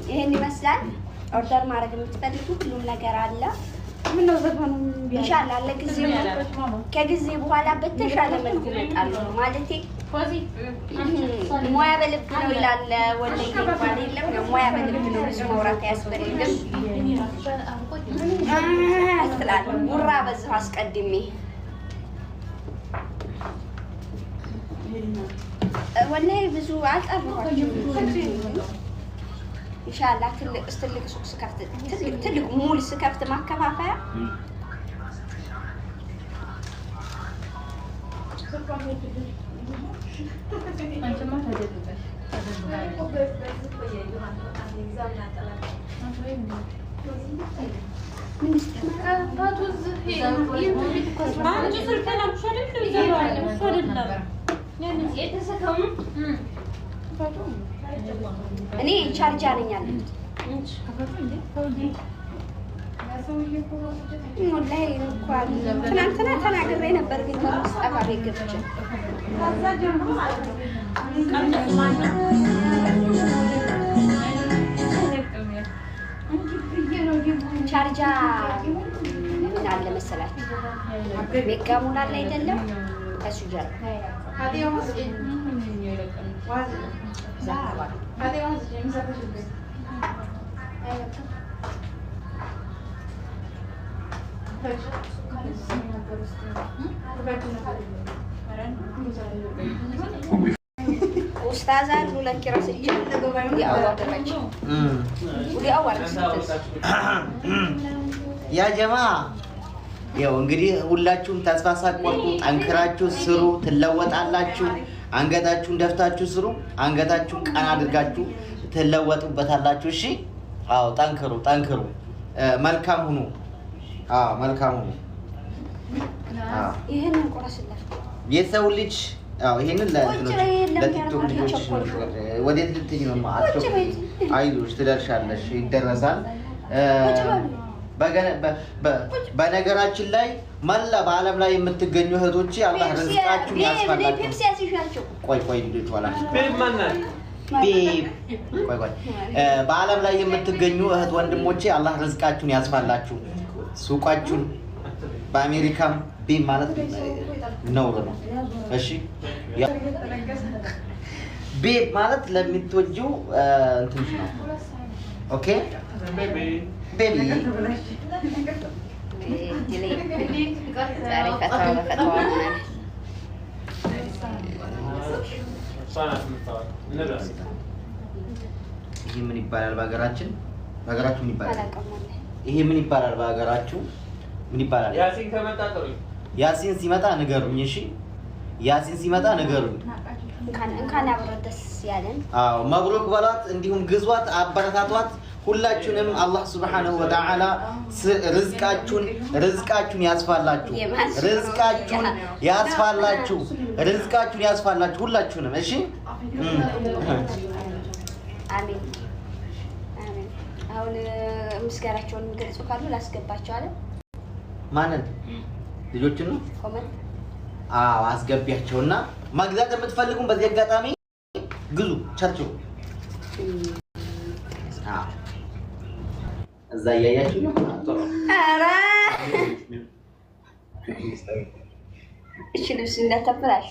ይሄን ይመስላል። Order ማድረግ የምትፈልጉ ሁሉም ነገር አለ። ኢንሻአላህ ለጊዜው ከጊዜ በኋላ በተሻለ መልኩ እመጣለሁ። ማለቴ ሙያ በልብ ነው ይላል ወላሂ እንኳን የለም ሙያ በልብ ነው። ብዙ ማውራት አያስፈልግም ትላለህ። ጉራ በዛው አስቀድሜ ወላሂ ብዙ አልጠራኋቸውም። ኢንሻአላህ ትልቅ ትልቅ ሱቅ ስከፍት ትልቅ ትልቅ ሙል ስከፍት ማከፋፈያ እኔ ቻርጃ ነኝ ያለሁት። ወላሂ እንኳን ትናንትና ተናግሬ ነበር፣ ግን ሙስጠፋ ቤት ገብቼ ቻርጃ ምን አለ መሰላችሁ? ሜጋ ሞል አለ አይደለም? ከሱ ጀርባ እዛ አካባቢ። ኡስታዝ አሉ ለኪ ረስቼ ወዲ አዋረች ያ ጀማ ያው እንግዲህ ሁላችሁም ተስፋ ሳትቆርጡ ጠንክራችሁ ስሩ፣ ትለወጣላችሁ። አንገታችሁን ደፍታችሁ ስሩ። አንገታችሁን ቀና አድርጋችሁ ትለወጡበታላችሁ። እሺ፣ አዎ፣ ጠንክሩ፣ ጠንክሩ፣ መልካም ሁኑ። አዎ፣ መልካም ሁኑ። አዎ፣ ይህንን ቁረስላችሁ። የሰው ልጅ አዎ፣ ይሄንን ለቲክቶክ ልጆች ወዴት ልትይ ነው? አይዞሽ፣ ትደርሻለሽ፣ ይደረሳል። በነገራችን ላይ መላ በዓለም ላይ የምትገኙ እህቶቼ አላህ ርዝቃችሁን ያስፋላችሁ። ቆይ ቆይ ልጆች ኋላ ቆይ ቆይ፣ በዓለም ላይ የምትገኙ እህት ወንድሞቼ አላህ ርዝቃችሁን ያስፋላችሁ። ሱቃችሁን በአሜሪካም babe ማለት ነውር ነው። እሺ babe ማለት ለምትወጂው እንትንሽ ነው። Okay baby። ዛሬ ፈተዋ በፈተዋ ሆናል። ይሄ ምን ይባላል በሀገራችን? በሀገራችሁ ምን ይባላል? ይሄ ምን ይባላል በሀገራችሁ? ምን ይባላል? ያሲን ከመጣ ጥሩ። ያሲን ሲመጣ ንገሩኝ። እሺ ያሲን ሲመጣ ንገሩኝ። እንኳን አብሮ ደስ ያለን። አዎ መብሩክ በሏት፣ እንዲሁም ግዟት፣ አበረታቷት። ሁላችሁንም አላህ ሱብሓነሁ ወተዓላ ርዝቃችሁን ርዝቃችሁን ያስፋላችሁ፣ ርዝቃችሁን ያስፋላችሁ፣ ርዝቃችሁን ያስፋላችሁ ሁላችሁንም። እሺ አሜን አሜን። አሁን ምስጋናቸውን የሚገልጹ ካሉ ላስገባቸው አለ። ማንን? ልጆችን ነው? Comment። አዎ አስገቢያቸውና መግዛት የምትፈልጉም በዚህ አጋጣሚ ግዙ። ቸርችሉ እዛ እያያችሁ ነው። ኧረ እሺ ልብስ እንዳታበላሽ።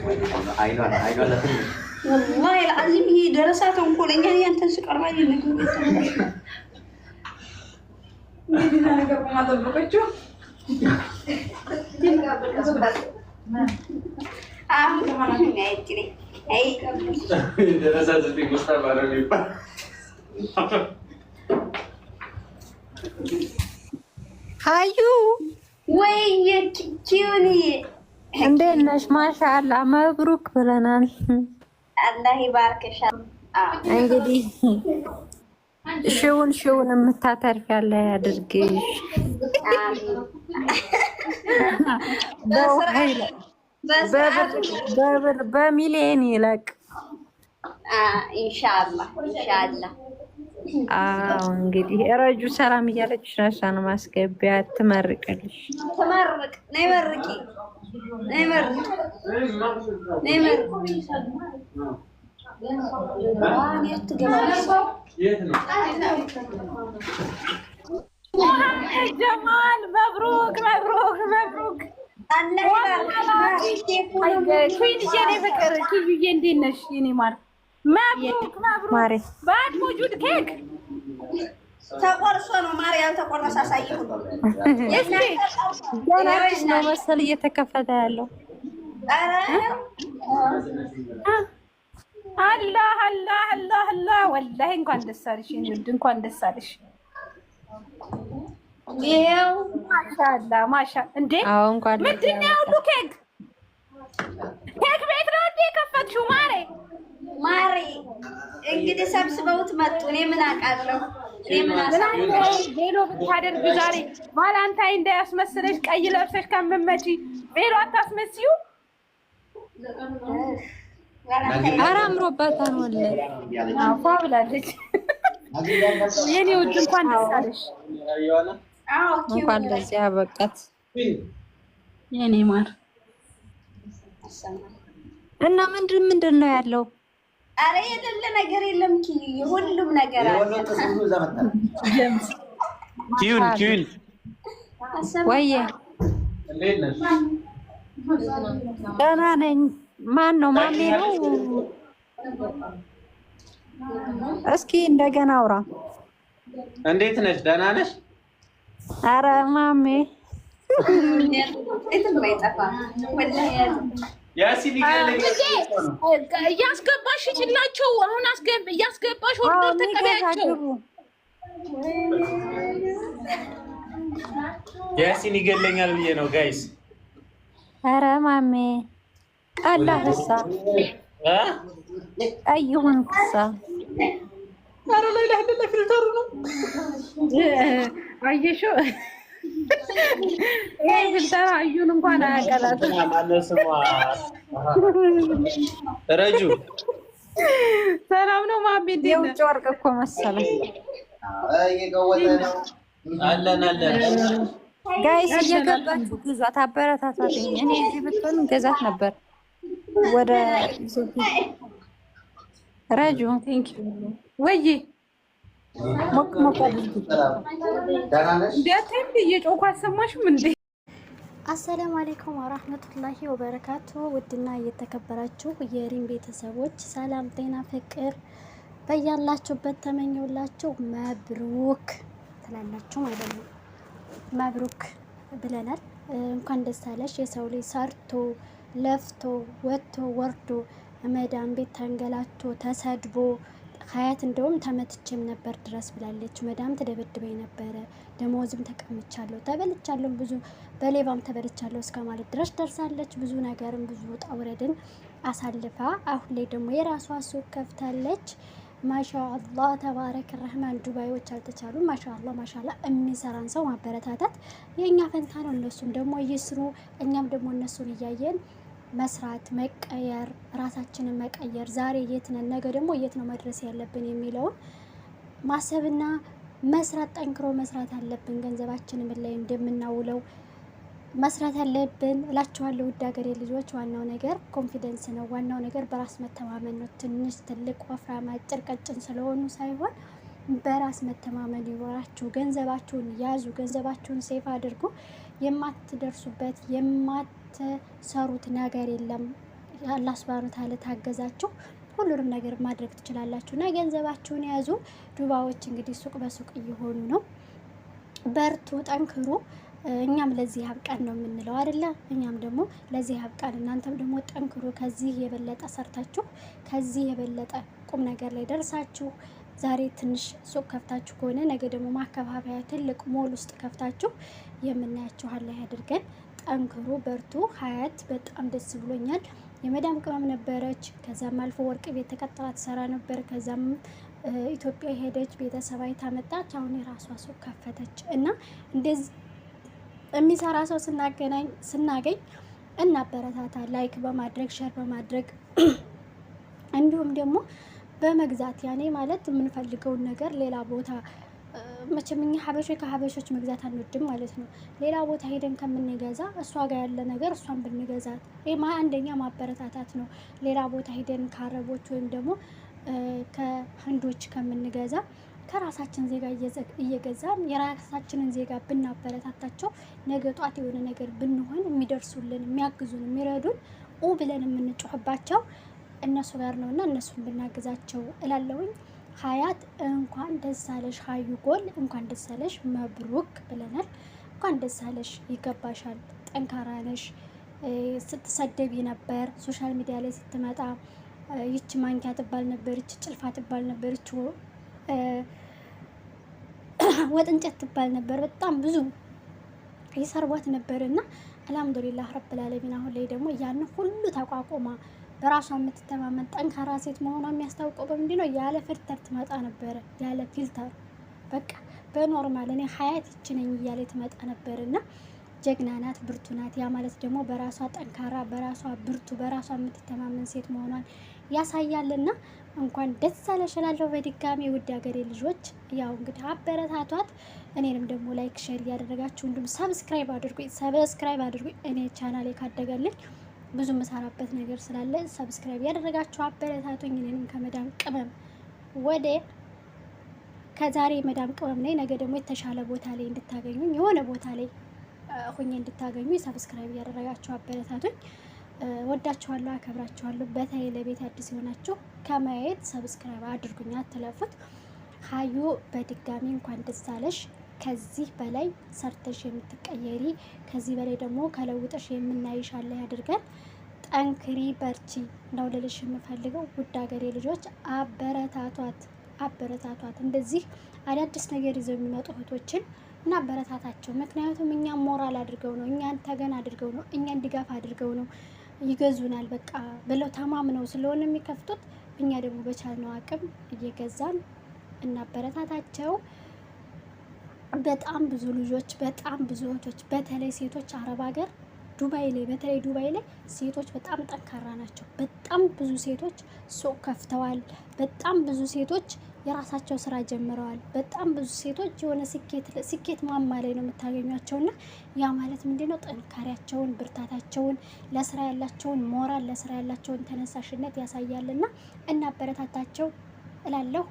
ወላሂ አልዓዚም ይሄ ደረሳ ተንኮለኛ ያንተን ስቀርባ ነገር ቆማ ጠበቀችው። ሀዩ ወይ ኪዩኒ እንዴት ነሽ? ማሻአላ መብሩክ ብለናል። አላህ ይባርክሽ። እንግዲህ ሽውን ሽውን የምታተርፍ ያለ ያድርግሽ። በብር በሚሊየን ይለቅ ኢንሻአላህ ኢንሻአላህ። አዎ እንግዲህ ረጁ ሰላም እያለች ነው። እሷን ማስገቢያ ትመርቅልሽ። ትመርቅ። ነይ መርቂ፣ ነይ መርቂ፣ ነይ መርቂ። እኔ አትገባም። ጀማል مبروك مبروك مبروك። አላህ ይባርክሽ። ኩዊንዬ፣ የኔ ፍቅር ኪዩዬ፣ እንዴት ነሽ የኔ ማር? مبروك مبروك። ማሬ። بعد موجود ኬክ። ተቆርሶ ነው ማር፣ ያልተቆረሰ አሳይሁ። ገና አዲስ ነው መሰል እየተከፈተ ያለው። ኧረ። አላህ አላህ አላህ አላህ። ወላሂ እንኳን ደስ አለሽ የኔ ውድ፣ እንኳን ደስ አለሽ። ይኸው። ማሻአላ ማሻ እንዴ! አዎ እንኳን ምንድን ነው ያሁሉ ኬክ? ኬክ ቤት ነው እንዴ የከፈትሽው ማሬ? ማሬ እንግዲህ ሰብስበውት መጡ። እኔ ምን አውቃለሁ? እኔ ምን አውቃለሁ? ቬሎ ብታደርጊ ዛሬ Valentine እንዳያስመስለሽ ቀይ ለብሰሽ ከምትመጪ ቬሎ አታስመስዩ። ኧረ አምሮባታል ወላሂ። ፏ ብላለች። የኔ ውድ እንኳን ደስ አለሽ። እንኳን ለዚህ አበቃት። የኔ ማር። እና ምንድን ምንድን ነው ያለው? አረ የሌለ ነገር የለም ኪዩ፣ ሁሉም ነገር አለ። ኪዩን ኪዩን። ወየ። እንዴት ነሽ? ደህና ነኝ። ማን ነው? ማሜ ነው? እስኪ እንደገና አውራ። እንዴት ነሽ? ደህና ነሽ? አረ ማሜ። የትም አይጠፋም። ወላሂ ያዝ። ያሲን ይገለኝ። እያስገባሽ ይችላቸው። አሁን እያስገባሽ order ተቀበያቸው። ግቡ። ያሲን ይገለኛል ብዬ ነው guys። አረ ማሜ ቀላህሳ። እ? ቀይ ሆንክሳ። ኧረ ላይ ላይ ላይ filter ኡ ነው። አየሽው? ይሄ filter አዩን እንኳን አያቀላትም። ማነው ስሟ? ረጁ። ሰላም ነው ማሜ? እንዴት ነህ? የውጭ ወርቅ እኮ መሰለኝ። እየቀወጠ ነው። አለን አለን። Guys እየገባችሁ ግዟት፣ አበረታቷት። እኔ እዚህ ብትሆን ገዛት ነበር። ወደ ረጁ። ወይ። ሞቅ ሞቅ አድርጊ። ደህና ነሽ? እንዴ አታይም? እየጮኩ አልሰማሽም እንዴ? السلام عليكم ورحمة الله وبركاته። ውድና እየተከበራችሁ የሪም ቤተሰቦች ሰላም፣ ጤና፣ ፍቅር በያላችሁበት ተመኘውላችሁ። مبروك ትላላችሁ ማለት ነው። مبروك ብለናል። እንኳን ደስ አለሽ። የሰው ልጅ ሰርቶ ለፍቶ ወጥቶ ወርዶ መዳም ቤት ተንገላቶ ተሰድቦ ሀያት እንደውም ተመትቼም ነበር ድረስ ብላለች። መዳም ትደበድበኝ ነበረ፣ ደመወዝም ተቀምቻለሁ፣ ተበልቻለሁ፣ ብዙ በሌባም ተበልቻለሁ እስከ ማለት ድረስ ደርሳለች። ብዙ ነገርም ብዙ ውጣ ውረድን አሳልፋ አሁን ላይ ደግሞ የራሷ ሱቅ ከፍታለች። ማሻአላህ تبارك الرحمن። ዱባዮች አልተቻሉም። ማሻአላህ ማሻአላህ። የሚሰራን ሰው ማበረታታት የእኛ ፈንታ ነው። እነሱም ደግሞ ይስሩ፣ እኛም ደግሞ እነሱን እያየን መስራት፣ መቀየር፣ ራሳችንን መቀየር፣ ዛሬ የት ነን፣ ነገ ደግሞ የት ነው መድረስ ያለብን የሚለውን ማሰብና መስራት፣ ጠንክሮ መስራት አለብን። ገንዘባችንን ምን ላይ እንደምናውለው መስራት አለብን እላችኋለሁ። ውድ ሀገሬ ልጆች፣ ዋናው ነገር confidence ነው። ዋናው ነገር በራስ መተማመን ነው። ትንሽ ትልቅ፣ ወፍራም፣ አጭር፣ ቀጭን ስለሆኑ ሳይሆን በራስ መተማመን ይኖራችሁ። ገንዘባችሁን ያዙ። ገንዘባችሁን save አድርጉ። የማትደርሱበት የማትሰሩት ነገር የለም። አላህ سبحانه وتعالى ታገዛችሁ ሁሉንም ነገር ማድረግ ትችላላችሁ። እና ገንዘባችሁን ያዙ። ዱባዎች እንግዲህ ሱቅ በሱቅ እየሆኑ ነው። በርቱ፣ ጠንክሩ። እኛም ለዚህ ያብቃን ነው የምንለው አይደለ? እኛም ደግሞ ለዚህ ያብቃን፣ እናንተም ደግሞ ጠንክሩ። ከዚህ የበለጠ ሰርታችሁ ከዚህ የበለጠ ቁም ነገር ላይ ደርሳችሁ ዛሬ ትንሽ ሱቅ ከፍታችሁ ከሆነ ነገ ደግሞ ማከፋፈያ ትልቅ ሞል ውስጥ ከፍታችሁ የምናያችሁ አላህ ያድርገን። ጠንክሩ፣ በርቱ። ሀያት በጣም ደስ ብሎኛል። የመዳም ቅመም ነበረች። ከዛም አልፎ ወርቅ ቤት ተቀጥራ ትሰራ ነበር። ከዛም ኢትዮጵያ ሄደች፣ ቤተሰብ አይታ መጣች። አሁን የራሷ ሱቅ ከፈተች እና እንደዚህ የሚሰራ ሰው ስናገናኝ ስናገኝ እናበረታታ፣ like በማድረግ፣ share በማድረግ፣ እንዲሁም ደግሞ በመግዛት፣ ያኔ ማለት የምንፈልገውን ነገር ሌላ ቦታ፣ መቼም እኛ ሀበሾች ከሀበሾች መግዛት አንወድም ማለት ነው። ሌላ ቦታ ሄደን ከምንገዛ እሷ ጋር ያለ ነገር እሷን ብንገዛት ይህ አንደኛ ማበረታታት ነው። ሌላ ቦታ ሄደን ከአረቦች ወይም ደግሞ ከህንዶች ከምንገዛ ከራሳችን ዜጋ እየገዛን የራሳችንን ዜጋ ብናበረታታቸው ነገ ጧት የሆነ ነገር ብንሆን የሚደርሱልን፣ የሚያግዙን፣ የሚረዱን፣ ብለን የምንጮህባቸው እነሱ ጋር ነው እና እነሱን ብናግዛቸው እላለሁኝ። ሀያት እንኳን ደስ አለሽ፣ ሀዩ ጎል እንኳን ደስ አለሽ፣ مبروك ብለናል። እንኳን ደስ አለሽ፣ ይገባሻል፣ ጠንካራ ነሽ። ስትሰደቢ ነበር social media ላይ ስትመጣ፣ ይች ማንኪያ ትባል ነበር፣ ይች ጭልፋ ትባል ነበር፣ ይች ወጥ እንጨት ትባል ነበር። በጣም ብዙ ይሰርቧት ነበር እና الحمد لله رب العالمين አሁን ላይ ደግሞ ያን ሁሉ ተቋቁማ በራሷ የምትተማመን ጠንካራ ሴት መሆኗ የሚያስታውቀው በምንድን ነው? ያለ filter ትመጣ ነበረ። ያለ filter በቃ በ normal እኔ ሀያት ይች ነኝ እያለ ትመጣ ነበር እና ጀግና ናት፣ ብርቱ ናት። ያ ማለት ደግሞ በራሷ ጠንካራ፣ በራሷ ብርቱ፣ በራሷ የምትተማመን ሴት መሆኗን ያሳያልና እንኳን ደስ አለሽ እላለሁ በድጋሚ። ውድ ሀገሬ ልጆች፣ ያው እንግዲህ አበረታቷት። እኔንም ደግሞ like፣ share እያደረጋችሁ እንዲሁም subscribe አድርጉኝ፣ subscribe አድርጉኝ። እኔ ቻናሌ ካደገልኝ ብዙ የምሰራበት ነገር ስላለ subscribe ያደረጋችሁ አበረታቱኝ። እኔንም ከመዳም ቅመም ወደ ከዛሬ መዳም ቅመም ላይ ነገ ደግሞ የተሻለ ቦታ ላይ እንድታገኙኝ፣ የሆነ ቦታ ላይ ሁኜ እንድታገኙኝ subscribe እያደረጋችሁ አበረታቱኝ። ወዳችኋለሁ፣ አከብራችኋለሁ። በተለይ ለቤት አዲስ የሆናችሁ ከማየት subscribe አድርጉኝ፣ አትለፉት። ሀዩ በድጋሚ እንኳን ደስ አለሽ። ከዚህ በላይ ሰርተሽ የምትቀየሪ፣ ከዚህ በላይ ደግሞ ከለውጠሽ የምናይሽ አላህ ያድርገን። ጠንክሪ፣ በርቺ ነው ልልሽ የምፈልገው። ውድ ሀገሬ ልጆች አበረታቷት፣ አበረታቷት። እንደዚህ አዳዲስ ነገር ይዘው የሚመጡ እህቶችን እናበረታታቸው። ምክንያቱም እኛን ሞራል አድርገው ነው፣ እኛን ተገን አድርገው ነው፣ እኛን ድጋፍ አድርገው ነው፣ ይገዙናል በቃ ብለው ተማምነው ስለሆነ የሚከፍቱት፣ እኛ ደግሞ በቻልነው አቅም እየገዛን እናበረታታቸው። በጣም ብዙ ልጆች፣ በጣም ብዙ እህቶች፣ በተለይ ሴቶች አረብ ሀገር ዱባይ ላይ፣ በተለይ ዱባይ ላይ ሴቶች በጣም ጠንካራ ናቸው። በጣም ብዙ ሴቶች ሱቅ ከፍተዋል። በጣም ብዙ ሴቶች የራሳቸው ስራ ጀምረዋል። በጣም ብዙ ሴቶች የሆነ ስኬት ማማ ላይ ነው የምታገኟቸው እና ያ ማለት ምንድን ነው? ጥንካሬያቸውን፣ ብርታታቸውን፣ ለስራ ያላቸውን ሞራል፣ ለስራ ያላቸውን ተነሳሽነት ያሳያልና እናበረታታቸው እላለሁ።